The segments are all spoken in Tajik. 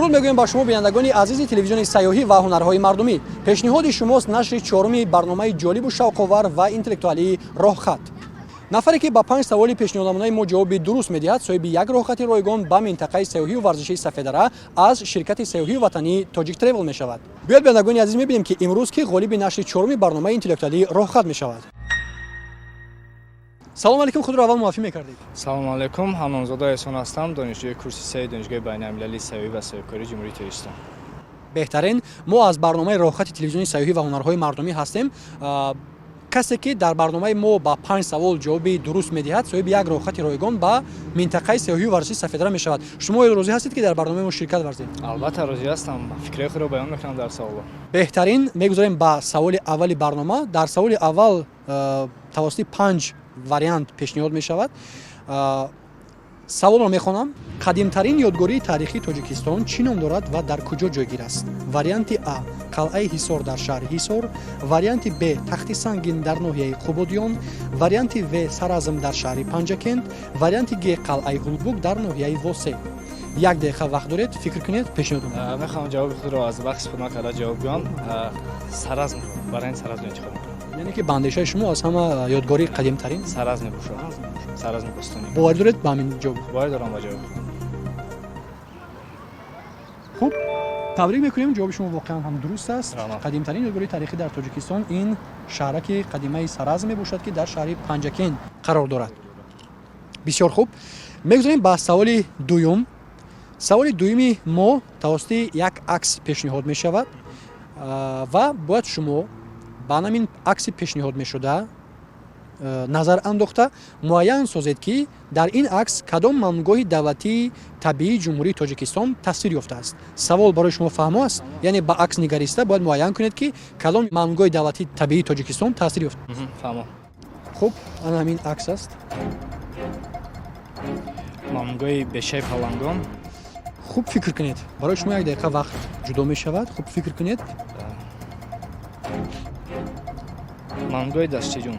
Дуруд мегӯем ба шумо, бинандагони азизи телевизиони сайёҳӣ ва ҳунарҳои мардумӣ. Пешниҳоди шумост нашри чоруми барномаи ҷолибу шавқовар ва интеллектуалии «Роҳхат». Нафаре, ки ба панҷ саволи пешниҳоднамудаи мо ҷавоби дуруст медиҳад, соҳиби як роҳхати ройгон ба минтақаи сайёҳию варзишии Сафедара аз ширкати сайёҳию ватании «Тоҷик Тревел» мешавад. Биёед, бинандагони азиз, мебинем, ки имрӯз ки ғолиби нашри чоруми барномаи интеллектуалии «Роҳхат» мешавад. Салому алейкум, худро аввал муаррифӣ мекардед. Салому алайкум, Ҳамнонзода Эҳсон ҳастам, донишҷӯи курси сеи Донишгоҳи байналмилалии сайёҳӣ ва соҳибкории Ҷумҳурии Тоҷикистон. Беҳтарин. Мо аз барномаи «Роҳхати» телевизиони сайёҳӣ ва ҳунарҳои мардумӣ ҳастем. Касе, ки дар барномаи мо ба панҷ савол ҷавоби дуруст медиҳад, соҳиби як роҳхати ройгон ба минтақаи сайёҳию варзишии Сафедара мешавад. Шумо розӣ ҳастед, ки дар барномаи мо ширкат варзед? Албатта, розӣ ҳастам, фикрҳои худро баён мекунам дар саволҳо. Беҳтарин. Мегузорем ба саволи аввали барнома. Дар саволи аввал тавассути панҷ вариант пешниҳод мешавад. Саволро мехонам: қадимтарин ёдгории таърихии Тоҷикистон чӣ ном дорад ва дар куҷо ҷойгир аст? Варианти А: қалъаи Ҳисор дар шаҳри Ҳисор, варианти Б: Тахти Сангин дар ноҳияи Қубодиён, варианти В: Саразм дар шаҳри Панҷакент, варианти Г: қалъаи Ҳулбук дар ноҳияи Восе. Як дақиқа вақт доред, фикр кунед, пешниҳод. Мехоҳам ҷавоби худро аз вақт истифода накарда ҷавоб гӯям. Саразм, варианти Саразм интихоб мекунам. Яъне ки ба андешаи шумо, аз ҳама ёдгории қадимтарин Саразм мебошад, Саразми бостонӣ. Боварӣ доред ба ҳамин ҷавоб? Боварӣ дорам ба ҷавоб. Хуб, табрик мекунем, ҷавоби шумо воқеан ҳам дуруст аст. Раҳмат. Қадимтарин ёдгории таърихӣ дар Тоҷикистон ин шаҳраки қадимаи Саразм мебошад, ки дар шаҳри Панҷакент қарор дорад. Бисёр хуб, мегузорем ба саволи дуюм. Саволи дуюми мо тавассути як акс пешниҳод мешавад ва бояд шумо ба ҳамин акси пешниҳод мешуда назар андохта муайян созед, ки дар ин акс кадом мамнӯъгоҳи давлатии табиии Ҷумҳурии Тоҷикистон тасвир ёфтааст. Савол барои шумо фаҳмо аст? Яъне ба акс нигариста бояд муайян кунед, ки кадом мамнӯъгоҳи давлатии табиии Тоҷикистон тасвир ёфт. Фаҳмо. Хуб, ана ҳамин акс аст. Мамнӯъгоҳи Бешаи Палангон. Хуб фикр кунед, барои шумо як дақиқа вақт ҷудо мешавад, хуб фикр кунед. Мамнӯъгоҳи Даштиҷум.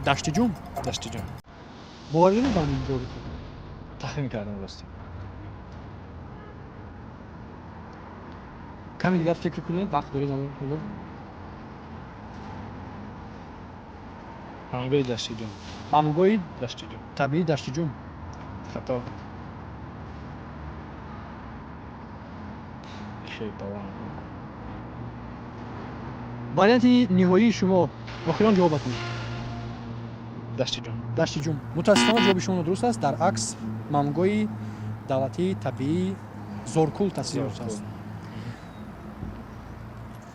Даштиҷум? Даштиҷум. Боварӣ доред ба ҳамин ҷавоби худ? Тахмин кардам, ростӣ. Каме дигар фикр кунед, вақт доред. Мамнӯъгоҳи Даштиҷум. Мамнӯъгоҳи Даштиҷум. табиии Даштиҷум. Хато. Бешаи Палангон. Варианти ниҳоии шумо, охирон ҷавобатон? Даштиҷум. Даштиҷум. Мутаассифона, ҷавоби шумо нодуруст аст. Дар акс мамнӯъгоҳи давлатии табиии Зоркул тасвир ёфтааст.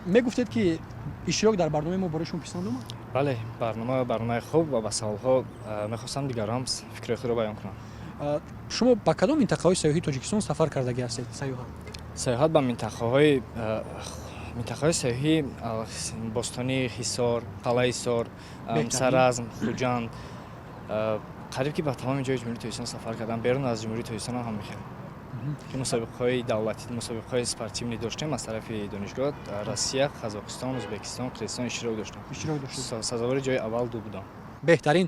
Мегуфтед, ки иштирок дар барномаи мо барои шумо писанд омад? Бале, барнома барномаи хуб ва ба саволҳо мехостам дигарам фикрҳои худро баён кунам. Шумо ба кадом минтақаҳои сайёҳии Тоҷикистон сафар кардагӣ ҳастед, сайёҳат? Сайёҳат ба минтақаҳои сайёҳӣ бостонии Ҳисор, қалъаи Ҳисор, Саразм, Хуҷанд, қариб ки ба тамоми ҷои Ҷумҳурии Тоҷикистон сафар кардам. Берун аз Ҷумҳурии Тоҷикистонам ҳам мехел, ки мусобиқаҳои давлатӣ, мусобиқаҳои спортивный доштем аз тарафи донишгоҳ, Россия, Қазоқистон, Ӯзбекистон, Қирғизистон иштирок доштем. Иштирок доштед. Сазовори ҷои аввал ду будам. Беҳтарин.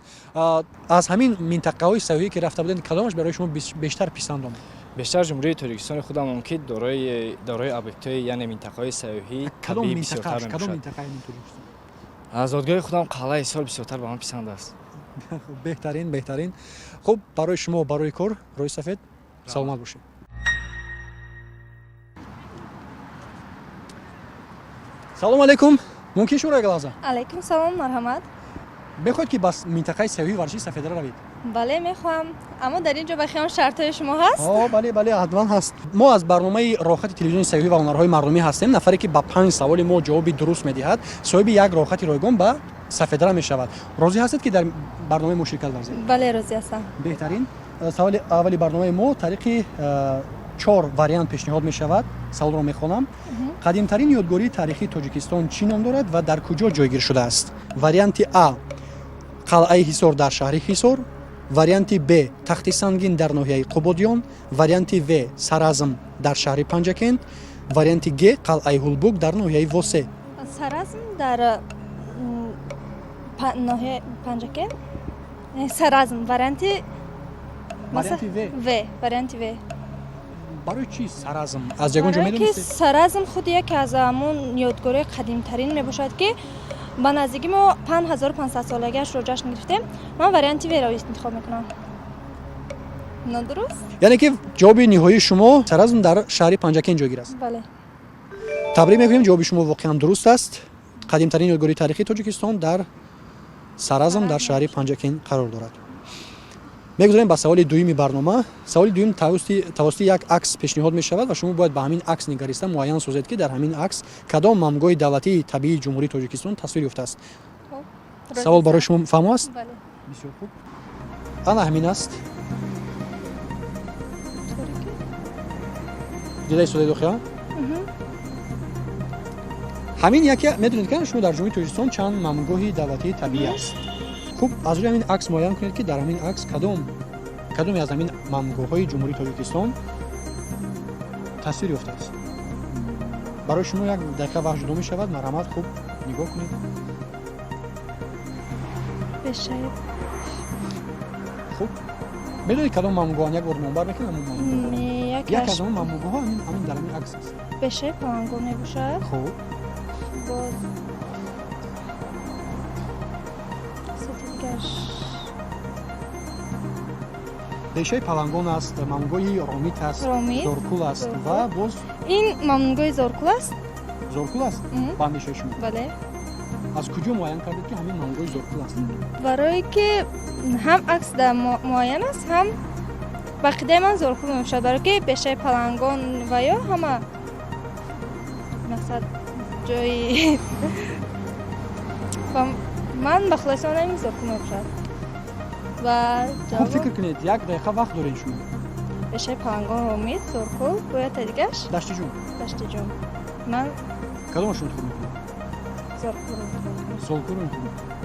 Аз ҳамин минтақаҳои сайёҳӣ, ки рафта будед, кадомаш барои шумо бештар писанд омад? Бештар Ҷумҳурии Тоҷикистони худамон, ки дорои объектҳои, яъне минтақаҳои сайёҳии Кадом табиӣ бисёртар минтақааш, кадом мебошад. минтақаи Тоҷикистон? Аз зодгоҳи худам, қалъаи Ҳисор, бисёртар ба ман писанд аст. Беҳтарин, беҳтарин. Хуб, барои шумо барои кор, роҳи сафед, саломат бошед. Салому алайкум, мумкин шуморо як лаҳза? Алайкум салом, марҳамат. Мехоҳед, ки ба минтақаи сайёҳии варзишии Сафедара равед? Бале, мехоҳам, аммо дар ин ҷо ба хиён шартҳои шумо ҳаст? О, бале, бале, ҳатман ҳаст. Мо аз барномаи «Роҳхати» телевизиони сайёҳӣ ва ҳунарҳои мардумӣ ҳастем. Нафаре, ки ба панҷ саволи мо ҷавоби дуруст медиҳад, соҳиби як роҳхати ройгон ба Сафедара мешавад. Розӣ ҳастед, ки дар барномаи мо ширкат варзед? Бале, розӣ ҳастам. Беҳтарин. Саволи аввали барномаи мо тариқи чор вариант пешниҳод мешавад. Саволро мехонам: қадимтарин ёдгории таърихии Тоҷикистон чӣ ном дорад ва дар куҷо ҷойгир шудааст? Варианти А: қалъаи Ҳисор дар шаҳри Ҳисор, варианти Б: Тахти Сангин дар ноҳияи Қубодиён, варианти В: Саразм дар шаҳри Панҷакент, варианти Г: қалъаи Ҳулбук дар ноҳияи Восе. Саразм дар ноҳияи Панҷакент. Саразм, варианти Варианти В. В, варианти В. Барои чӣ Саразм? Аз ягон ҷо Барое ки медонистед? Саразм худ яке аз ҳамон ёдгориҳои қадимтарин мебошад, ки ба наздикӣ мо 5500 солагиашро ҷашн гирифтем. Ман варианти В-ро интихоб мекунам. Нодуруст? Яъне ки ҷавоби ниҳоии шумо Саразм дар шаҳри Панҷакент ҷойгир аст? Бале. Табрик мекунем, ҷавоби шумо воқеан дуруст аст. Қадимтарин ёдгории таърихии Тоҷикистон дар Саразм дар шаҳри Панҷакент қарор дорад. Мегузарем ба саволи дуюми барнома. Саволи дуюм тавассути як акс пешниҳод мешавад ва шумо бояд ба ҳамин акс нигариста муайян созед, ки дар ҳамин акс кадом мамгоҳи давлатии табиии Ҷумҳурии Тоҷикистон тасвир ёфтааст. Савол барои шумо фаҳмо аст? Бале. Бисёр хуб, ана ҳамин аст. Дида истодаед охира? Ҳамин яке, медонед, ки шумо дар Ҷумҳурии Тоҷикистон чанд мамгоҳи давлатии табиӣ аст. Хуб, аз рӯи ҳамин акс муайян кунед, ки дар ҳамин акс кадоме аз ҳамин мамгоҳҳои Ҷумҳурии Тоҷикистон тасвир ёфтааст. Барои шумо як дақиқа вақт ҷудо мешавад. Марҳамат, хуб нигоҳ кунед. Бешаи Хуб, медонед кадом мамгоҳан? Як бор номбар мекунед ҳамон мамгоҳҳоро? Як Якаш аз ҳамон мамгоҳҳо ҳамин дар ҳамин акс аст. Бешаи Палангон мебошад. Хуб. Боз сети дигараш. Бешаи Палангон аст, мамгоҳи Ромит аст. Ромит. Зоркул аст. Зоркул. Ва боз? Ин мамнугоҳи Зоркул аст. Зоркул аст? Мгм. Ба андешаи шумо? Бале. Аз куҷо муайян кардед, ки ҳамин мамгоҳи Зоркул аст? Барое ки ҳам акс дар муайян аст, ҳам ба қидаи ман Зоркул мебошад, барое ки бешаи Палангон ва ё ҳама мақсад ҷои ва ман ба хулоса омадам, ин Зоркул мебошад ва Хуб, ҷавоб фикр кунед, як дақиқа вақт доред шумо. Бешаи Палангон, Ромит, Зоркул, бояд та дигараш. Даштиҷум. Даштиҷум. Ман Кадомашро интихоб мекунед? Зоркулро интихоб мекунам. Зоркулро интихоб мекунед.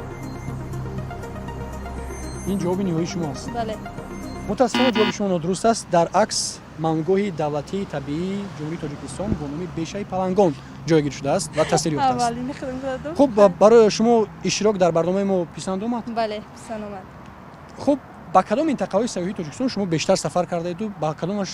Ин ҷавоби ниҳоии шумо аст? Бале. Мутаассифона, ҷавоби шумо нодуруст аст. Дар акс мамгоҳи давлатии табиии Ҷумҳурии Тоҷикистон бо номи Бешаи Палангон ҷойгир шудааст ва тасвир ёфтааст. Аввалини худам задам. Хуб, барои шумо иштирок дар барномаи мо писанд омад? Бале, писанд омад. Хуб, ба кадом минтақаҳои сайёҳии Тоҷикистон шумо бештар сафар кардаеду ба кадомаш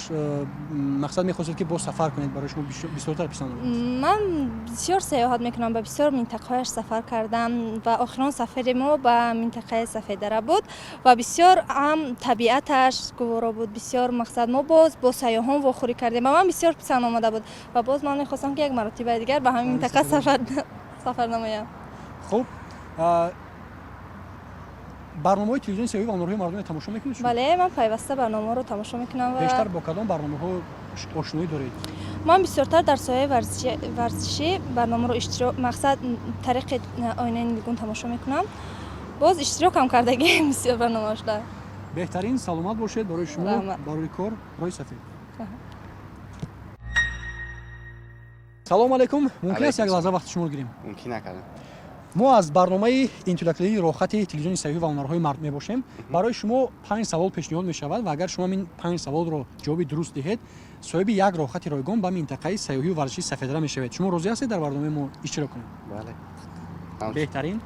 мақсад мехостед, ки боз сафар кунед, барои шумо бисёртар писанд омад? Ман бисёр сайёҳат мекунам, ба бисёр минтақаҳояш сафар кардам ва охирон сафари мо ба минтақаи Сафеддара буд ва бисёр ҳам табиаташ гуворо буд. Бисёр мақсад мо боз бо сайёҳон вохӯрӣ кардем ва ман бисёр писанд омада буд ва боз ман мехостам, ки як маротибаи дигар ба ҳамин минтақа сафар намоям. Хуб, барномаҳои телевизиони сайёҳӣ ва ҳунарҳои мардумро тамошо мекунед шумо? Бале, ман пайваста барномаҳоро тамошо мекунам ва Бештар бо кадом барномаҳо ошноӣ доред? Ман бисёртар дар соҳаи варзишӣ барномаро иштирок мақсад тариқи оинаи нилгун тамошо мекунам. Боз иштирокам кардагием бисёр барномаошда. Беҳтарин, саломат бошед. Барои шумо Раҳмат. барои кор роҳи сафед. Салому алайкум, мумкин аст як Алайкум. лаҳза вақти шуморо гирем? Мумкин накардам. Мо аз барномаи интеллектуалии Роҳхати телевизиони сайёҳӣ ва ҳунарҳои мардум мебошем. Барои шумо панҷ савол пешниҳод мешавад ва агар шумо ин панҷ саволро ҷавоби дуруст диҳед, соҳиби як роҳхати ройгон ба минтақаи сайёҳию варзишии Сафедара мешавед. Шумо розӣ ҳастед дар барномаи мо иштирок кунед? Бале. Беҳтарин.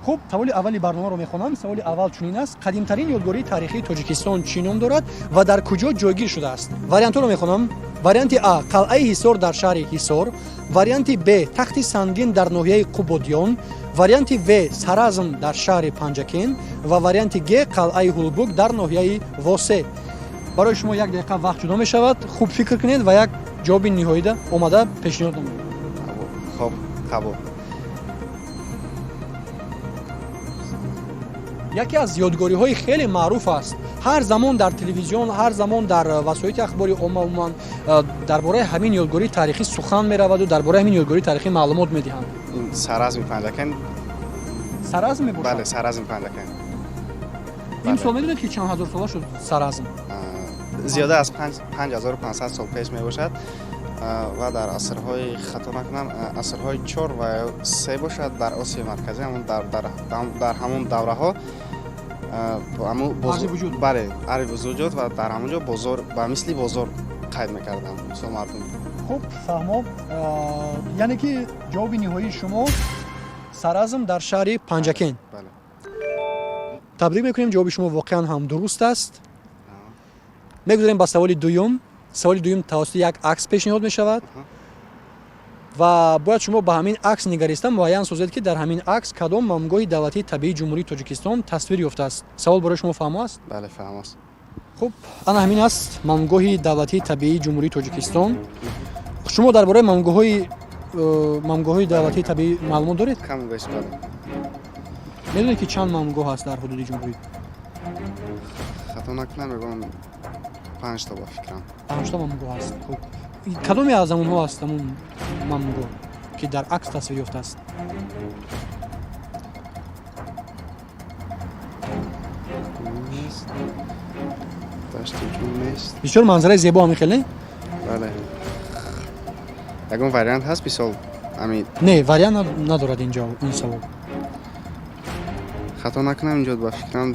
Хуб, саволи аввали барномаро мехонам. Саволи аввал чунин аст: қадимтарин ёдгории таърихии Тоҷикистон чӣ ном дорад ва дар куҷо ҷойгир шудааст? Вариантҳоро мехонам. Варианти А: қалъаи Ҳисор дар шаҳри Ҳисор, варианти Б: Тахти Сангин дар ноҳияи Қубодиён, варианти В: Саразм дар шаҳри Панҷакент ва варианти Г: қалъаи Ҳулбук дар ноҳияи Восе. Барои шумо як дақиқа вақт ҷудо мешавад. Хуб фикр кунед ва як ҷавоби ниҳоида омада пешниҳод намоед. Хоб, қабул. Яке аз ёдгориҳои хеле маъруф аст. Ҳар замон дар телевизион, ҳар замон дар васоити ахбори омма умуман дар бораи ҳамин ёдгории таърихӣ сухан мераваду дар бораи ҳамин ёдгории таърихӣ маълумот медиҳанд. Ин Саразми Панҷакент. Саразм мебошад? Бале, Саразми Панҷакент. Имсол медонед, ки чанд ҳазор сола шуд Саразм? Зиёда аз 5500 сол пеш мебошад ва дар асрҳои, хато накунам, асрҳои чор ва се бошад, дар Осиёи Марказӣ ҳамон дар ҳамон давраҳо Арзи вуҷуд. Бале, арзи вуҷуд ва дар ҳамон ҷо бозор, ба мисли бозор қайд мекарданд мисол мардум. Хуб, фаҳмо. Яъне ки ҷавоби ниҳоии шумо Саразм дар шаҳри Панҷакент? Бале. Табрик мекунем, ҷавоби шумо воқеан ҳам дуруст аст. Мегузарем ба саволи дуюм. Саволи дуюм тавассути як акс пешниҳод мешавад ва бояд шумо ба ҳамин акс нигариста муайян созед, ки дар ҳамин акс кадом мамнуъгоҳи давлатии табиии Ҷумҳурии Тоҷикистон тасвир ёфтааст. Савол барои шумо фаҳмо аст? Бале, фаҳм аст. Хуб, ана ҳамин аст мамнуъгоҳи давлатии табиии Ҷумҳурии Тоҷикистон. Шумо дар бораи мамнуъгоҳҳои давлатии табиӣ маълумот доред? Каму беш, бале. Медонед, ки чанд мамнуъгоҳ ҳаст дар ҳудуди ҷумҳурӣ? Хато накунам, мегӯям, панҷта ба фикрам. Панҷта мамнуъгоҳ ҳаст. Хуб, кадоме аз ҳамонҳо аст ҳамун мамнуъгоҳ, ки дар акс тасвир ёфтааст? Нест, Дашти Ҷум нест. Бисёр манзараи зебо, ҳамин хел, не? Бале, ягон вариант ҳаст, мисол, ами? Не, вариант надорад инҷо ин савол. Хато накунам, инҷо ба фикрам,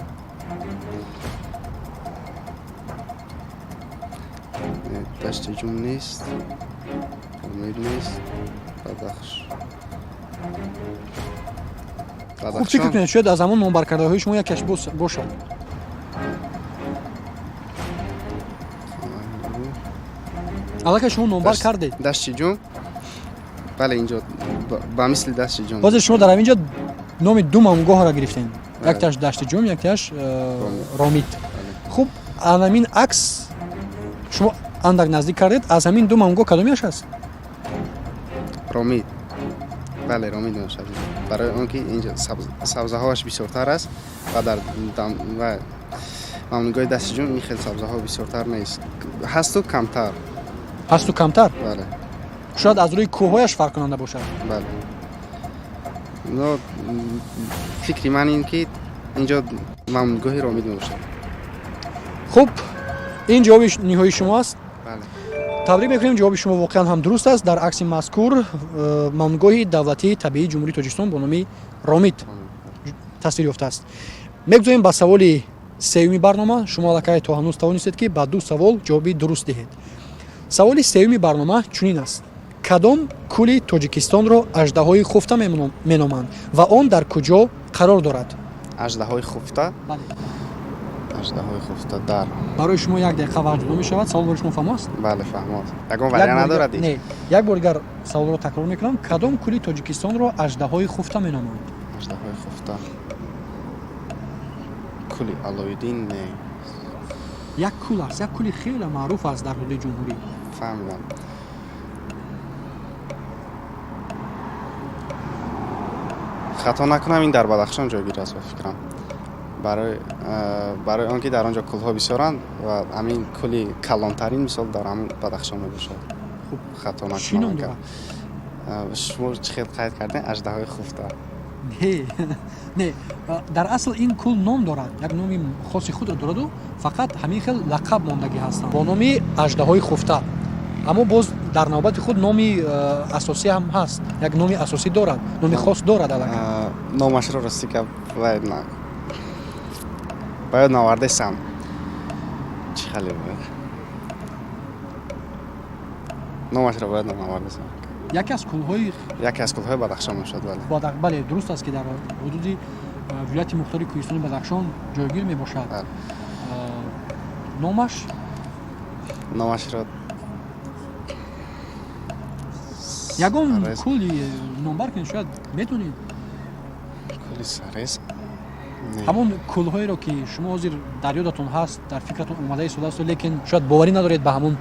не, Дашти Ҷум нест, Помир нест, Бадахш. Хуб, фикр кунед, шояд аз ҳамон номбаркардаҳои шумо якеш бошад. Аллакай шумо номбар кардед. Дашти Ҷум, бале, инҷо ба мисли Дашти Ҷум. Ҳозир шумо дар ҳамин ҷо номи ду мамнуъгоҳро гирифтем: якташ Дашти Ҷум, якташ Ромит. Хуб, анамин акс шумо андак наздик кардед, аз ҳамин ду мамнуъгоҳ кадомеаш аст? Ромит, бале, Ромит мебошад, барои он ки инҷо сабзаҳоаш бисёртар аст ва дар ва мамнуъгоҳи Дашти Ҷум ин хел сабзаҳо бисёртар нест, ҳасту камтар. Ҳасту камтар? Бале. Шояд аз рӯи кӯҳҳояш фарқкунанда бошад. Бале, но фикри ман ин ки инҷо мамнуъгоҳи Ромит мебошад. Хуб, ин ҷавоби ниҳоии шумо аст? Бале. Табрик мекунем, ҷавоби шумо воқеан ҳам дуруст аст. Дар акси мазкур мамнуъгоҳи давлатии табиии Ҷумҳурии Тоҷикистон бо номи Ромит тасвир ёфтааст. Мегузорем ба саволи сеюми барнома. Шумо аллакай то ҳанӯз тавонистед, ки ба ду савол ҷавоби дуруст диҳед. Саволи сеюми барнома чунин аст: кадом кӯли Тоҷикистонро аждаҳои хуфта меноманд ва он дар куҷо қарор дорад? Аждаҳои хуфта? Бале. Аждаҳои хуфта дар Барои шумо як дақиқа вақт ҷудо мешавад. Савол барои шумо фаҳмо аст? Бале, фаҳмо. Ягон вариант надорад? Не, як бор дигар саволро такрор мекунам: кадом кӯли Тоҷикистонро аждаҳои хуфта меноманд? Аждаҳои хуфта, кӯли Алоиддин не? Як кӯл аст, як кӯли хеле маъруф аст дар ҳудуди ҷумҳурӣ. Фаҳмидам. Хато накунам, ин дар Бадахшон ҷойгир аст ба фикрам, барои он ки дар он ҷо кӯлҳо бисёранд ва ҳамин кӯли калонтарин, мисол, дар ҳамин Бадахшон мебошад. Хуб, хато чӣ ном накунам. дорад? Шумо чӣ хел қайд кардем, аждаҳои хуфта. Не, не, дар асл ин кӯл ном дорад, як номи хоси худро дораду фақат ҳамин хел лақаб мондагӣ ҳастанд бо номи аждаҳои хуфта, аммо боз дар навбати худ номи асосӣ ҳам ҳаст, як номи асосӣ дорад, номи хос дорад аллакай. Номашро, рости гап, вай ба ёд наовардесам, чӣ хеле бояд, номашро бояд наовардесам. Яке аз кӯлҳои Яке аз кӯлҳои Бадахшон мешавад, бале. Бале, дуруст аст, ки дар ҳудуди вилояти мухтори кӯҳистони Бадахшон ҷойгир мебошад. Номаш? Номашро Ягон Сарез. кӯли номбар кунед, шояд метонед. Кӯли Сарез не. Ҳамон кӯлҳоеро, ки шумо ҳозир дар ёдатон ҳаст, дар фикратон омада истодааст, лекин шояд боварӣ надоред ба ҳамон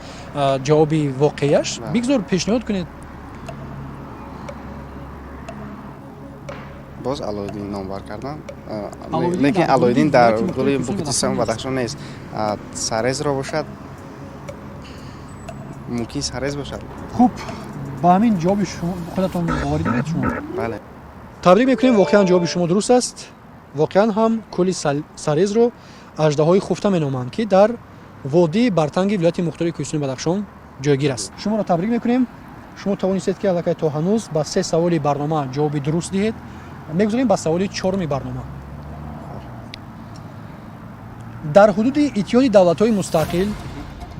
ҷавоби воқеияш. Бигзор пешниҳод кунед. Боз Алоиддин номбар кардам. Алоиддин Лекин дар Алоиддин ҳудуди дар вилояти мухтори гули кӯҳистони Букутистони Бадахшон Бадахшон нест. Сарезро бошад, мумкин Сарез бошад. Хуб, ба ҳамин ҷавоби шумо худатон боварӣ доред шумо? Бале. Табрик мекунем, воқеан ҷавоби шумо дуруст аст. Воқеан ҳам кӯли Сарезро аждаҳои хуфта меноманд, ки дар водии Бартанги вилояти мухтори кӯҳистони Бадахшон ҷойгир аст. Шуморо табрик мекунем, шумо тавонистед, ки аллакай то ҳанӯз ба се саволи барнома ҷавоби дуруст диҳед. Мегузорем ба саволи чоруми барнома. Дар ҳудуди Иттиҳоди Давлатҳои Мустақил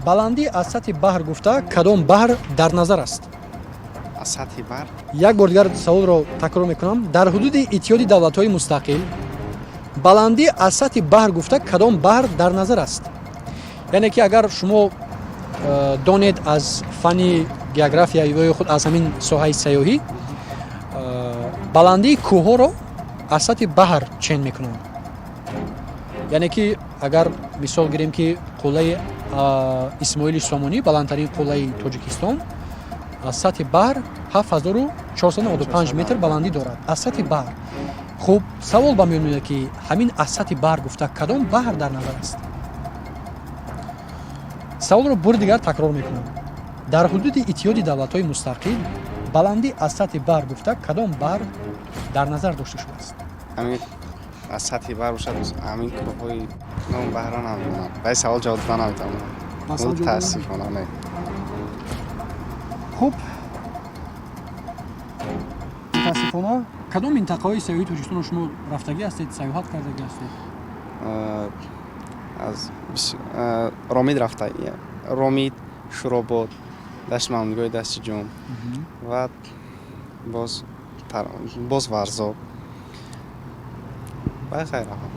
баландӣ аз сатҳи баҳр гуфта кадом баҳр дар назар аст? Аз сатҳи баҳр? Як бор дигар саволро такрор мекунам: дар ҳудуди Иттиҳоди Давлатҳои Мустақил баландӣ аз сатҳи баҳр гуфта кадом баҳр дар назар аст? Яъне ки агар шумо донед аз фанни география ё худ аз ҳамин соҳаи сайёҳӣ, баландии кӯҳҳоро аз сатҳи баҳр чен мекунанд. Яъне ки агар мисол гирем, ки қуллаи Исмоили Сомонӣ, баландтарин қуллаи Тоҷикистон, аз сатҳи баҳр 7495 метр баландӣ дорад, аз сатҳи баҳр. Хуб, савол ба миён меояд, ки ҳамин аз сатҳи баҳр гуфта, кадом баҳр дар назар аст? Саволро бори дигар такрор мекунам: дар ҳудуди Иттиҳоди Давлатҳои Мустақил баландӣ аз сатҳи баҳр гуфта, кадом баҳр дар назар дошта шудааст? Ҳамин аз сатҳи баҳр бошад, ҳамин кӯҳҳои ном баҳрро намедонам. Ба ин савол ҷавоб дода наметавонам. Ба савол ҷавоб дода? Мутаассифона, не. Хуб, мутаассифона. Кадом минтақаҳои сайёҳии Тоҷикистонро шумо рафтагӣ ҳастед, сайёҳат кардагӣ ҳастед? Аз Ромид рафта, Ромид, Шуробод, дашти мамнуъгоҳи Дашти Ҷум ва боз Варзоб ва ғайраҳо.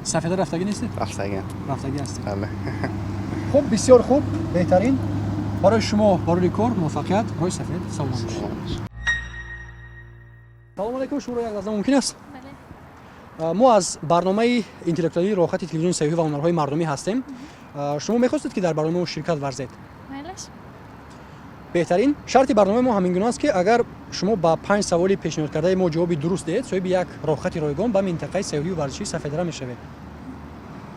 Сафеда рафтагӣ нестед? Рафтагиам. Рафтагӣ ҳастед? Бале. Хуб, бисёр хуб, беҳтарин. Барои шумо барори кор, муваффақият, роҳи сафед, саломат бошед. Салому алайкум, шуморо як лаҳза мумкин аст? Мо аз барномаи интеллектуалии Роҳхати телевизиони сайёҳӣ ва ҳунарҳои мардумӣ ҳастем. Шумо мехостед, ки дар барномаи мо ширкат варзед? Майлаш. Беҳтарин. Шарти барномаи мо ҳамин гуна аст, ки агар шумо ба панҷ саволи пешниҳодкардаи мо ҷавоби дуруст диҳед, соҳиби як роҳхати ройгон ба минтақаи сайёҳию варзишии Сафедара мешавед.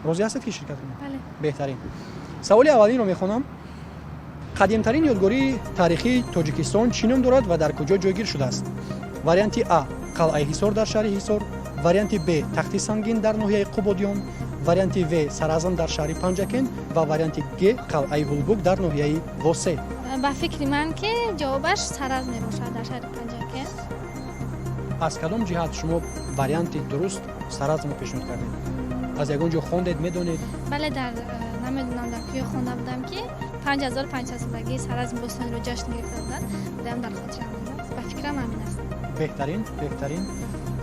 Розӣ ҳастед, ки ширкат кунед? Бале. Беҳтарин. Саволи аввалинро мехонам: қадимтарин ёдгории таърихии Тоҷикистон чӣ ном дорад ва дар куҷо ҷойгир шудааст? Варианти А: қалъаи Ҳисор дар шаҳри Ҳисор, варианти Б: Тахти Сангин дар ноҳияи Қубодиён, варианти В: Саразм дар шаҳри Панҷакент ва варианти Г: қалъаи Ҳулбук дар ноҳияи Восе. Ба фикри ман, ки ҷавобаш Саразм мебошад, дар шаҳри Панҷакент. Аз кадом ҷиҳат шумо варианти дуруст Саразмро пешниҳод кардед? Аз ягон ҷо хондед, медонед? Бале, дар намедонам, дар куҷо хонда будам, ки 5500 солагии Саразми бостониро ҷашн гирифта буданд. Будам, дар хотирам мондааст. Ба фикрам, ҳамин аст. Беҳтарин, беҳтарин.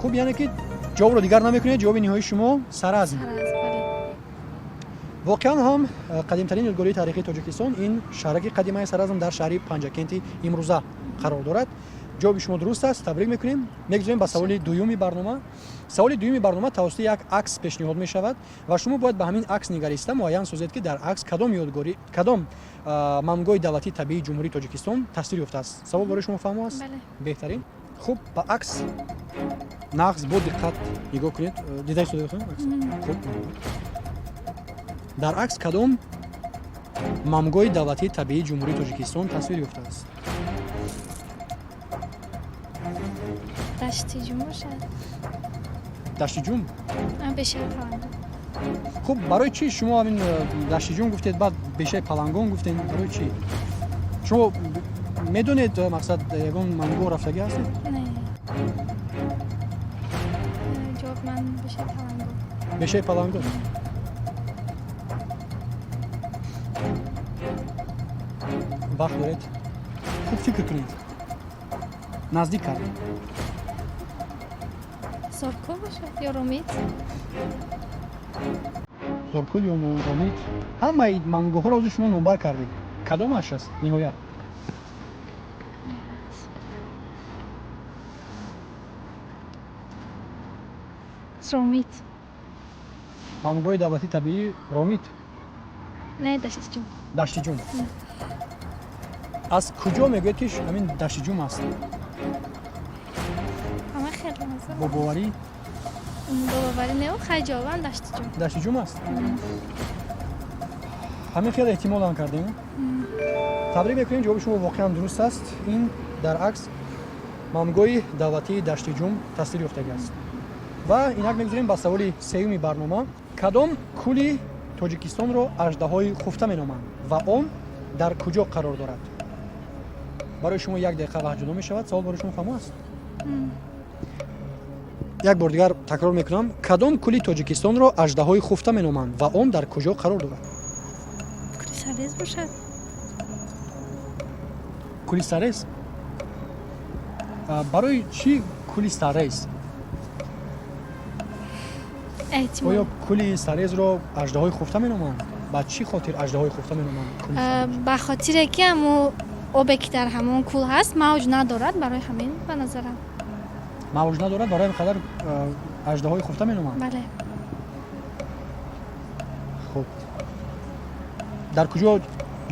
Хуб, яъне ки ҷавобро дигар намекунед, ҷавоби ниҳоии шумо Саразм? Саразм, бале. Воқеан ҳам, қадимтарин ёдгории таърихии Тоҷикистон ин шаҳраки қадимаи Саразм дар шаҳри Панҷакенти имрӯза қарор дорад. Ҷавоби шумо дуруст аст, табрик мекунем. Мегузорем ба саволи дуюми барнома. Саволи дуюми барнома тавассути як акс пешниҳод мешавад ва шумо бояд ба ҳамин акс нигариста муайян созед, ки дар акс кадом ёдгорӣ, кадом мамнӯъгоҳи давлатии табиии Ҷумҳурии Тоҷикистон тасвир ёфтааст. Савол барои шумо фаҳмо аст? Бале. Беҳтарин. Хуб, ба акс нағз бо диққат нигоҳ кунед. Дидаи истода? Хуб, дар акс кадом мамнӯъгоҳи давлатии табиии Ҷумҳурии Тоҷикистон тасвир ёфтааст? Дашти Ҷум бошад. Дашти Ҷум? Бешаи Палангон. Хуб, барои чӣ шумо ҳамин Дашти Ҷум гуфтед, баъд Бешаи Палангон гуфтед? Барои чӣ? Шумо медонед, мақсад, ягон мамнӯъгоҳ рафтагӣ ҳастед? Не, ҷавоб ман Бешаи Палангон. Бешаи Палангон. Вақт доред, хуб фикр кунед, наздик кардед. Зоркӯл бошад ё Ромит. Зоркӯл ё Ромит. Ҳамаи мамнӯъгоҳҳоро ҳозир шумо номбар кардед, кадомаш аст ниҳоят? Ромит. Мамнӯъгоҳи давлатии табиӣ Ромит? Не, Дашти Ҷум. Дашти Ҷум. Аз куҷо мегӯед, ки ҳамин Дашти Ҷум аст? Ҳама хеле маза. Бо боварӣ? Бо боварӣ не, хай, ҷавобам Дашти Ҷум. Дашти Ҷум аст. Ҳамин хеле эҳтимолан кардем. Табрик мекунем, ҷавоби шумо воқеан дуруст аст. Ин дар акс мамнӯъгоҳи давлатии Дашти Ҷум тасвир ёфтагӣ аст. Ва инак мегузорем ба саволи сеюми барнома: кадом кӯли Тоҷикистонро аждаҳои хуфта меноманд ва он дар куҷо қарор дорад? Барои шумо як дақиқа вақт ҷудо мешавад. Савол барои шумо фаҳмо аст? Як бор дигар такрор мекунам: кадом кӯли Тоҷикистонро аждаҳои хуфта меноманд ва он дар куҷо қарор дорад? Кӯли Сарез бошад. Кӯли Сарез? Барои чӣ кӯли Сарез? Эҳтимол. Оё кӯли Сарезро аждаҳои хуфта меноманд? Ба чӣ хотир аждаҳои хуфта меноманд кӯли Сарез? Ба хотире ки ҳамо обе ки дар ҳамон кӯл ҳаст, мавҷ надорад, барои ҳамин, ба назарам. Мавҷ надорад, барои ҳамин қадар аждаҳои хуфта меноманд? Бале. Хуб, дар куҷо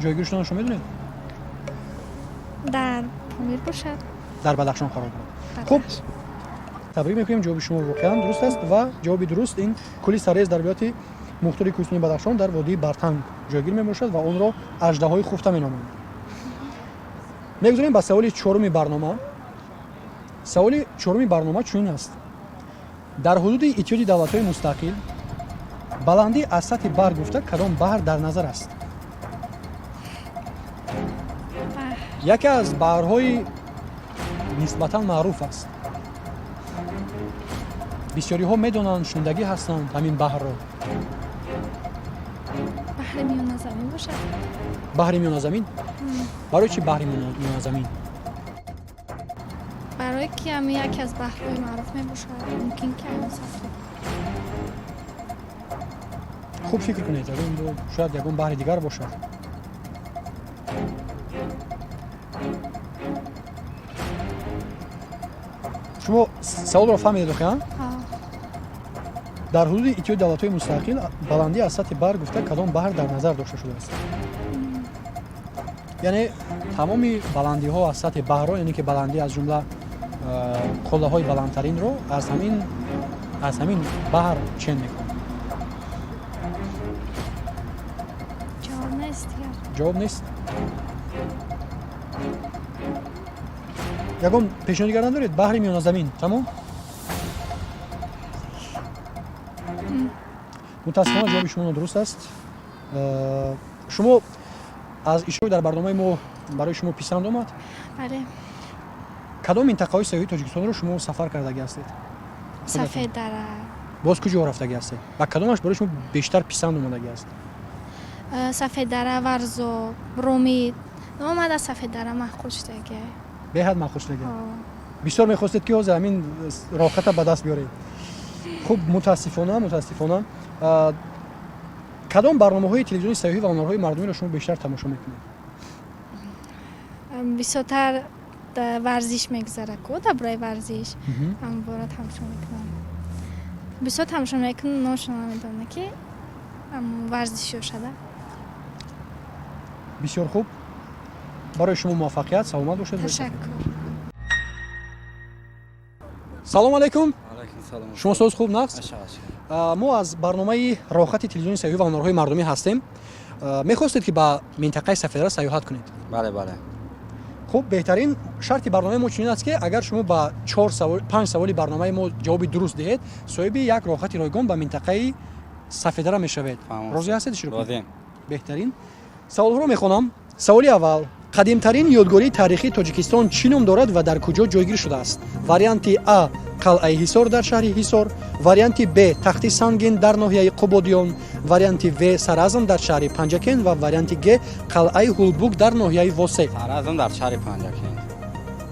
ҷойгир шуданашро шумо медонед? Дар Помир бошад. Дар Бадахшон қарор дорад. Хуб, табрик мекунем, ҷавоби шумо воқеан дуруст аст ва ҷавоби дуруст ин кӯли Сарез дар вилояти мухтори кӯҳистони Бадахшон дар водии Бартанг ҷойгир мебошад ва онро аждаҳои хуфта меноманд. Мегузарем ба саволи чоруми барнома. Саволи чоруми барнома чунин аст: дар ҳудуди Иттиҳоди Давлатҳои Мустақил баландӣ аз сатҳи баҳр гуфта кадом баҳр дар назар аст? Яке аз баҳрҳои нисбатан маъруф аст, бисёриҳо медонанд, шунидагӣ ҳастанд ҳамин баҳрро. Баҳри Миёназамин бошад. Баҳри Миёназамин? Барои чӣ баҳри Миёназамин? Барое ки ҳамин яке аз баҳрҳои маъруф мебошад, мумкин ки ҳамин сатҳ. Хуб фикр кунед, шояд ягон баҳри дигар бошад. Шумо саволро фаҳмидед воқеан? Дар ҳудуди Иттиҳоди Давлатҳои Мустақил баландӣ аз сатҳи баҳр гуфта кадом баҳр дар назар дошта шудааст? Яъне тамоми баландиҳо аз сатҳи баҳрро, яъне ки баландӣ аз ҷумла қуллаҳои баландтаринро аз ҳамин баҳр чен мекунад. Ҷавоб нест дигар. Ҷавоб нест? Ягон пешниҳод дигар надоред? Баҳри Миёназамин, тамом. Мутаассифона, ҷавоби шумо нодуруст аст. Шумо аз иштирок дар барномаи мо барои шумо писанд омад? Бале. Кадом минтақаҳои сайёҳии Тоҷикистонро шумо сафар кардагӣ ҳастед? Сафеддара. Боз куҷо рафтагӣ ҳастед ва кадомаш барои шумо бештар писанд омадагӣ аст? Сафеддара, Варзоб, Ромит. Омада, Сафеддара маъқул шудагӣ. Беҳад маъқул шудагӣ. Бисёр мехостед, ки ҳозир ҳамин роҳхата ба даст биёред. Хуб, мутаассифона. Кадом барномаҳои телевизиони сайёҳӣ ва ҳунарҳои мардумиро шумо бештар тамошо мекунед? Бисёртар варзиш мегузарад ку, дар бораи варзиш ҳамвора тамошо мекунам, бисёр тамошо мекунам, номашро намедонам, ки варзишиё шуда. Бисёр хуб, барои шумо муваффақият, саломат бошед. Ташаккур. Салому алайкум, шумо соз, хуб, нағз? Мо аз барномаи Роҳхати телевизиони сайёҳӣ ва ҳунарҳои мардумӣ ҳастем. Мехостед, ки ба минтақаи Сафедара сайёҳат кунед? Бале. Хуб, беҳтарин. Шарти барномаи мо чунин аст, ки агар шумо ба чор савол, панҷ саволи барномаи мо ҷавоби дуруст диҳед, соҳиби як роҳхати ройгон ба минтақаи Сафедара мешавед. Розӣ ҳастед иштирок? Розием. Беҳтарин. Саволҳоро мехонам. Саволи аввал: қадимтарин ёдгории таърихии Тоҷикистон чӣ ном дорад ва дар куҷо ҷойгир шудааст? Варианти А: қалъаи Ҳисор дар шаҳри Ҳисор, варианти Б: Тахти Сангин дар ноҳияи Қубодиён, варианти В: Саразм дар шаҳри Панҷакен ва варианти Г: қалъаи Ҳулбук дар ноҳияи Восе. Саразм дар шаҳри Панҷакент.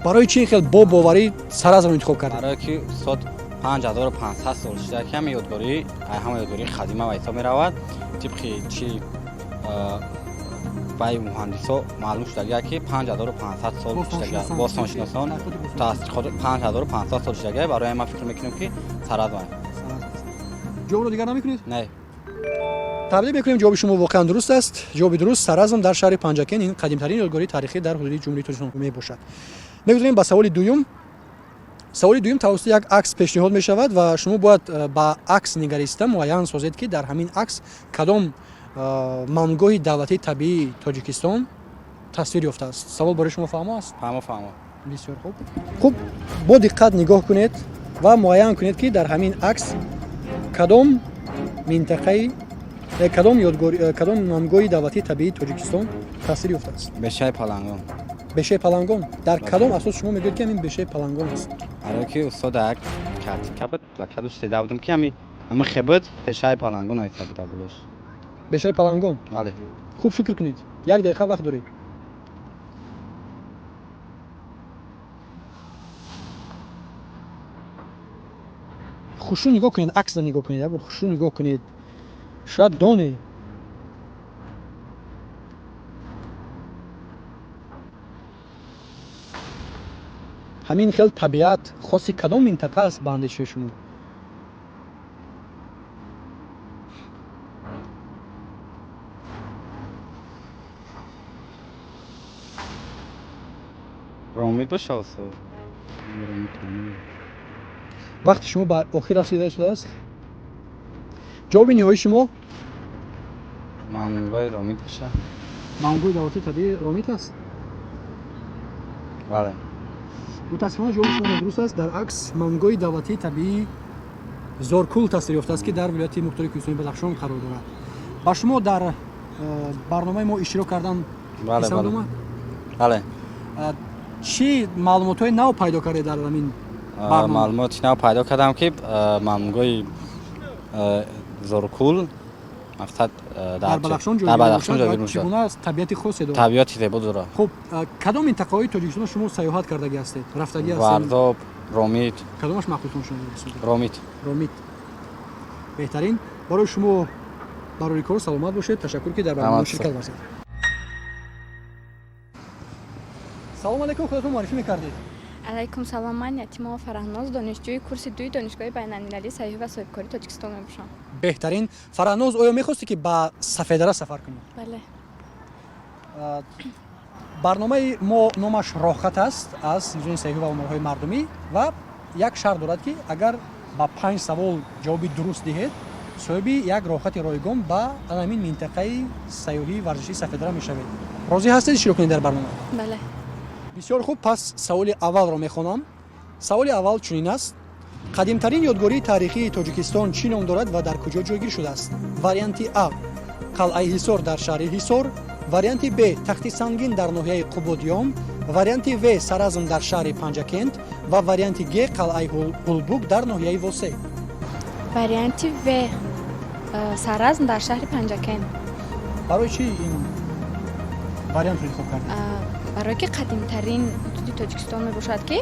Барои чӣ ин хел бо боварӣ Саразмро интихоб кардед? Барое ки, устод, 5500 сол шуда, ки ҳама ёдгорӣ, ҳама ёдгории қадима ба ҳисоб меравад. Тибқи чи баи муҳандисо маълум шудагия, ки 5500 сол шудагия, бостоншиносон 5500 сол шудагия. Барои ман фикр мекунем, ки Саразм. Ҷавобро дигар намекунед? Не. Табрик мекунем, ҷавоби шумо воқеан дуруст аст. Ҷавоби дуруст: Саразм дар шаҳри Панҷакен, ин қадимтарин ёдгории таърихӣ дар ҳудуди Ҷумҳурии Тоҷикистон мебошад. Мегузарем ба саволи дуюм. Саволи дуюм тавассути як акс пешниҳод мешавад ва шумо бояд ба акс нигариста муайян созед, ки дар ҳамин акс кадом мангоҳи давлатии табиии Тоҷикистон тасвир ёфтааст. Савол барои шумо фаҳмо аст? Фаҳмо, фаҳмо. Бисёр хуб. Хуб, бо диққат нигоҳ кунед ва муайян кунед, ки дар ҳамин акс кадом минтақаи кадом ёдгор, кадом мангоҳи давлатии табиии Тоҷикистон тасвир ёфтааст. Бешаи Палангон. Бешаи Палангон. Дар кадом асос шумо мегӯед, ки ҳамин Бешаи Палангон аст? Барое ки, устод, як картинка буд, плакаташ дида будам, ки ҳами хебуд, Бешаи Палангон айта буда булош. Бешаи Палангон? Бале. Хуб фикр кунед, як дақиқа вақт доред. Хушрӯ нигоҳ кунед, аксро нигоҳ кунед, як бор хушрӯ нигоҳ кунед, шояд донед. Ҳамин хел табиат хоси кадом минтақа аст ба андешаи шумо? Ромит боша устод. Вақти шумо ба охир расида шудааст. Ҷавоби ниҳоии шумо? Мамнугоҳи Ромит боша. Мамнугоҳи давлатии табиии Ромит аст? Бале. Мутаассифона, ҷавоби шумо нодуруст аст. Дар акс мамнугоҳи давлатии табиии Зоркул тасвир ёфтааст, ки дар вилояти мухтори кӯҳистони Бадахшон қарор дорад. Ба шумо дар барномаи мо иштирок кардан Бале. писанд Бале. омад? Бале. Чӣ маълумотҳои нав пайдо кардед дар ҳамин барнома? Маълумоти нав пайдо кардам, ки мамнугоҳи Зоркул мақсад дар Бадахшон дар Бадахшон ҷойгир ҷойгир мебошад ва чӣ мешавад. гуна табиати хосе дорад? Табиати зебо дорад. Хуб, кадом минтақаҳои Тоҷикистонро шумо сайёҳат кардагӣ ҳастед, рафтагӣ ҳастед? Варзоб, Ромит. Кадомаш маъқултон шуд? Ромит. Ромит беҳтарин. Барои шумо барори кор, саломат бошед. Ташаккур, ки дар барнома Раҳмат. ширкат варзед. Салом алейкум, худатон муаррифӣ мекардед? Алайкум салом, ман Ятимова Фараҳноз, донишҷӯи курси дуи Донишгоҳи байналмилалии сайёҳӣ ва соҳибкории Тоҷикистон мебошам. Беҳтарин. Фараҳноз, оё мехостӣ, ки ба Сафедара сафар кунӣ? Бале. Барномаи мо номаш «Роҳхат» аст аз телевизиони сайёҳӣ ва умурҳои мардумӣ ва як шарт дорад, ки агар ба панҷ савол ҷавоби дуруст диҳед, соҳиби як роҳхати ройгон ба ҳамин минтақаи сайёҳии варзишии Сафедара мешавед. Розӣ ҳастед иштирок кунед дар барнома? Бале. Бисёр хуб, пас саволи аввалро мехонам. Саволи аввал чунин аст: қадимтарин ёдгории таърихии Тоҷикистон чӣ ном дорад ва дар куҷо ҷойгир шудааст? Варианти А: қалъаи Ҳисор дар шаҳри Ҳисор, варианти Б: Тахти Сангин дар ноҳияи Қубодиён, варианти В: Саразм дар шаҳри Панҷакент ва варианти Г: қалъаи Ҳулбук дар ноҳияи Восе. Варианти В, Саразм дар шаҳри Панҷакент. Барои чӣ ин вариантро интихоб кардед? Барое ки қадимтарин ҳудуди Тоҷикистон мебошад, ки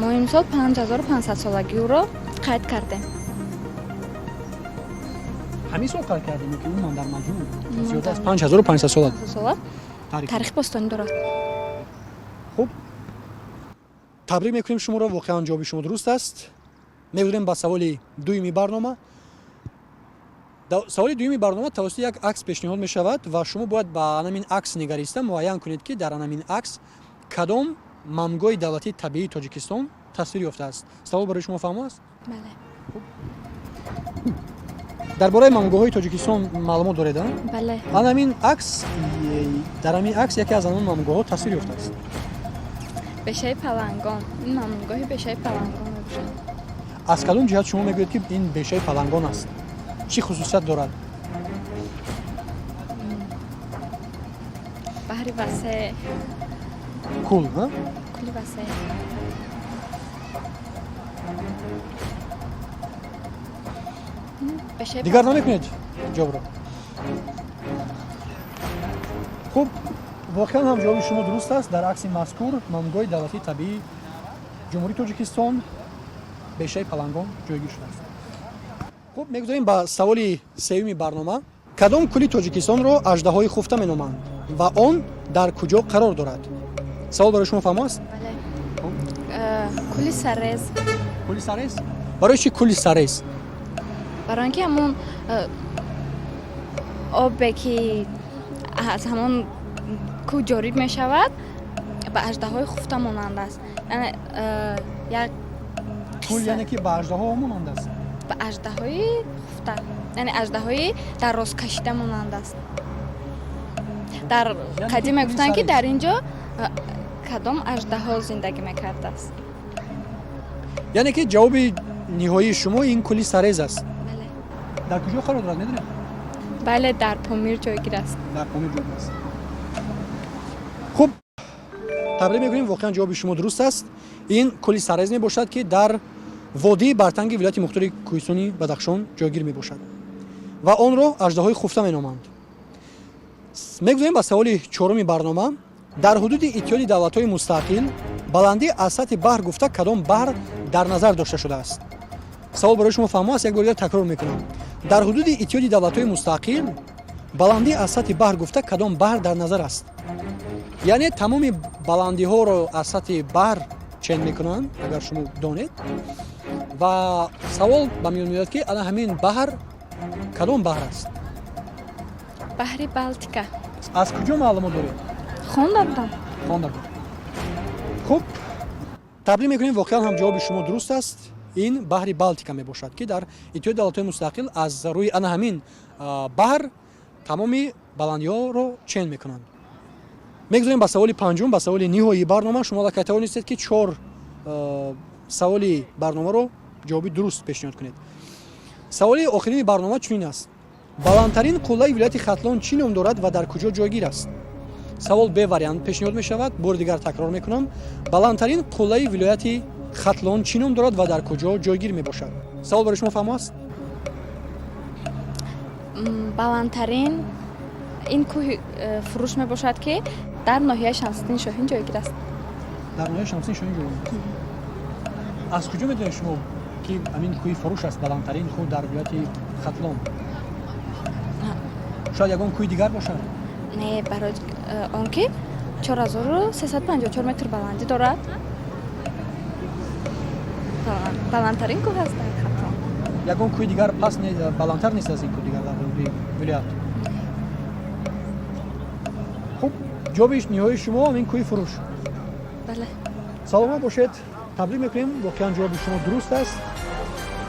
мо имсол 5500 солагиро қайд кардем. Ҳамин сол қайд кардем ё ки умуман дар маҷмӯъ зиёда аз 5500 сола сола таърих? Таърихи бостонӣ дорад. Хуб, табрик мекунем шуморо, воқеан ҷавоби шумо дуруст аст. Мегузарем ба саволи дуюми барнома. Саволи дуюми барнома тавассути як акс пешниҳод мешавад ва шумо бояд ба анамин акс нигариста муайян кунед, ки дар анамин акс кадом мамнугоҳи давлатии табиии Тоҷикистон тасвир ёфтааст. Савол барои шумо фаҳмо аст? Бале. Дар бораи мамнугоҳҳои Тоҷикистон маълумот доред, а? Бале. Анамин акс, дар ҳамин акс яке аз анон мамнугоҳҳо тасвир ёфтааст. Бешаи Палангон, ин мамнугоҳи Бешаи Палангон мебошад. Аз кадом ҷиҳат шумо мегӯед, ки ин Бешаи Палангон аст? Чӣ хусусият дорад? Баҳри васеъ. Кул а? Кули васеъ. Бешаи Дигар Палангон. намекунед ҷавобро? Хуб, воқеан ҳам ҷавоби шумо дуруст аст. Дар акси мазкур мамнугоҳи давлатии табиии Ҷумҳурии Тоҷикистон, Бешаи Палангон ҷойгир шудааст. Хуб, мегузарем ба саволи сеюми барнома. Кадом кӯли Тоҷикистонро аждаҳои хуфта меноманд ва он дар куҷо қарор дорад? Савол барои шумо фаҳмо аст? Бале. Кӯли Сарез. Кӯли Сарез. Барои чӣ кӯли Сарез? Барои он ки ҳамон обе, ки аз ҳамон кӯҳ ҷорӣ мешавад, ба аждаҳои хуфта монанд аст, яъне як кӯл қисса. Яъне ки ба аждаҳо монанд аст? Ба аждаҳои хуфта, яъне аждаҳои дарозкашида монанд аст. Дар Яъне қадим ки мегуфтанд, ки кӯли дар ин ҷо кадом аждаҳо зиндагӣ мекардааст. Яъне ки ҷавоби ниҳоии шумо ин кӯли Сарез аст? Бале. Дар куҷо қарор дорад, медонед? Бале, дар Помир ҷойгир аст. Дар Помир ҷойгир аст. Хуб, табрик мекунем, воқеан ҷавоби шумо дуруст аст. Ин кӯли Сарез мебошад, ки дар водии Бартанги вилояти мухтори кӯҳистони Бадахшон ҷойгир мебошад ва онро аждаҳои хуфта меноманд. Мегузарем ба саволи чоруми барнома. Дар ҳудуди Иттиҳоди Давлатҳои Мустақил баландӣ аз сатҳи баҳр гуфта кадом баҳр дар назар дошта шудааст? Савол барои шумо фаҳмо аст? Як бор дигар такрор мекунам: дар ҳудуди Иттиҳоди Давлатҳои Мустақил баландӣ аз сатҳи баҳр гуфта кадом баҳр дар назар аст? Яъне тамоми баландиҳоро аз сатҳи баҳр Чен мекунанд, агар шумо донед. Ва савол ба миён меояд, ки ана ҳамин баҳр кадом баҳр аст? Баҳри Балтика. Аз куҷо маълумот доред? Хонда будам. Хонда буд. Хуб, таблик мекунем, воқеан ҳам ҷавоби шумо дуруст аст. Ин баҳри Балтика мебошад, ки дар Иттиҳоди Давлатҳои Мустақил аз рӯи ана ҳамин баҳр тамоми баландиҳоро чен мекунанд. Мегузорем ба саволи панҷум, ба саволи ниҳоии барнома. Шумо аллакай тавонистед, ки чор саволи барномаро ҷавоби дуруст пешниҳод кунед. Саволи охирини барнома чунин аст: баландтарин қуллаи вилояти Хатлон чӣ ном дорад ва дар куҷо ҷойгир аст? Савол бе вариант пешниҳод мешавад. Бори дигар такрор мекунам: баландтарин қуллаи вилояти Хатлон чӣ ном дорад ва дар куҷо ҷойгир мебошад? Савол барои шумо фаҳмо аст? Баландтарин ин кӯҳи Фуруш мебошад, ки дар ноҳияи Шамсиддини Шоҳин ҷойгир аст. Дар ноҳияи Шамсиддини Шоҳин ҷойгир аст. Аз куҷо медонед шумо, ки ҳамин кӯҳи Фуруш аст баландтарин кӯҳ дар вилояти Хатлон? Шояд ягон кӯҳи дигар бошад? Не, барои он ки 4354 метр баландӣ дорад, баландтарин кӯҳ аст дар Хатлон. Ягон кӯҳи дигар пас баландтар нест аз ин кӯҳ дигар дар ҳудуди вилоят? Хуб, ҷавоби ниҳоии шумо ҳамин кӯҳи Фуруш? Бале. Саломат бошед, таблик мекунем, воқеан ҷавоби шумо дуруст аст.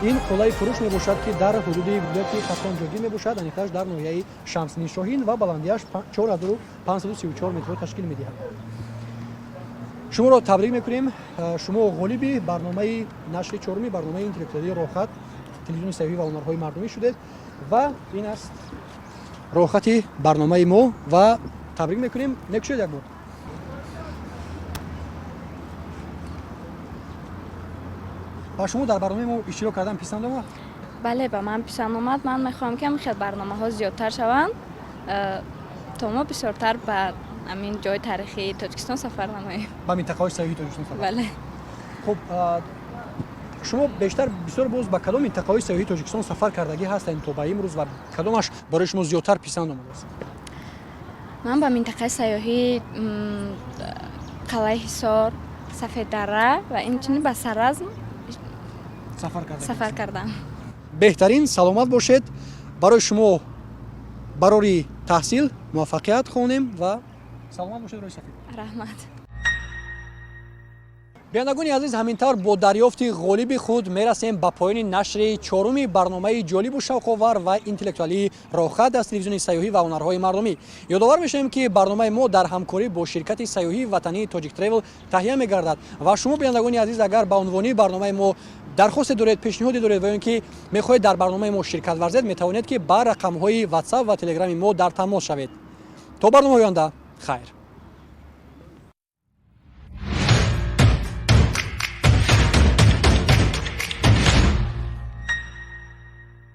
Ин қуллаи Фуруш мебошад, ки дар ҳудуди вилояти Хатлон ҷойгир мебошад, аниқтараш дар ноҳияи Шамсиддини Шоҳин, ва баландиаш 4534 метрро ташкил медиҳад. Шуморо табрик мекунем, шумо ғолиби барномаи нашри чоруми барномаи интеллектуалии «Роҳхат» телевизиони сайёҳӣ ва ҳунарҳои мардумӣ шудед. Ва ин аст роҳхати барномаи мо, ва табрик мекунем. Мекушед як бор. Ба шумо дар барномаи мо иштирок кардан писанд омад? Бале, ба ман писанд омад. Ман мехоҳам, ки ҳамин хел барномаҳо зиёдтар шаванд, то мо бисёртар ба ҳамин ҷои таърихии Тоҷикистон сафар намоем. Ба минтақаҳои сайёҳии Тоҷикистон сафар. Бале. Хуб, шумо бештар бисёр боз ба кадом минтақаҳои сайёҳии Тоҷикистон сафар кардагӣ ҳастед то ба имрӯз ва кадомаш барои шумо зиёдтар писанд омадааст? Ман ба минтақаи сайёҳии Қалъаи Ҳисор, Сафеддара ва инчунин ба Саразм сафар кардам. Беҳтарин, саломат бошед. Барои шумо барори таҳсил муваффақият хонем ва саломат бошед, Рӯи Сафед. Раҳмат. Бинандагони азиз, ҳамин тавр бо дарёфти ғолиби худ мерасем ба поёни нашри чоруми барномаи ҷолибу шавқовар ва интеллектуалии «Роҳхат» аз телевизиони сайёҳӣ ва ҳунарҳои мардумӣ. Ёдовар мешавем, ки барномаи мо дар ҳамкорӣ бо ширкати сайёҳии ватании «Тоҷик Тревел» таҳия мегардад. Ва шумо, бинандагони азиз, агар ба унвони барномаи мо дархосте доред, пешниҳоде доред ва ё ин ки мехоҳед дар барномаи мо ширкат варзед, метавонед, ки ба рақамҳои Ватсап ва Телеграми мо дар тамос шавед. То барномаи оянда хайр.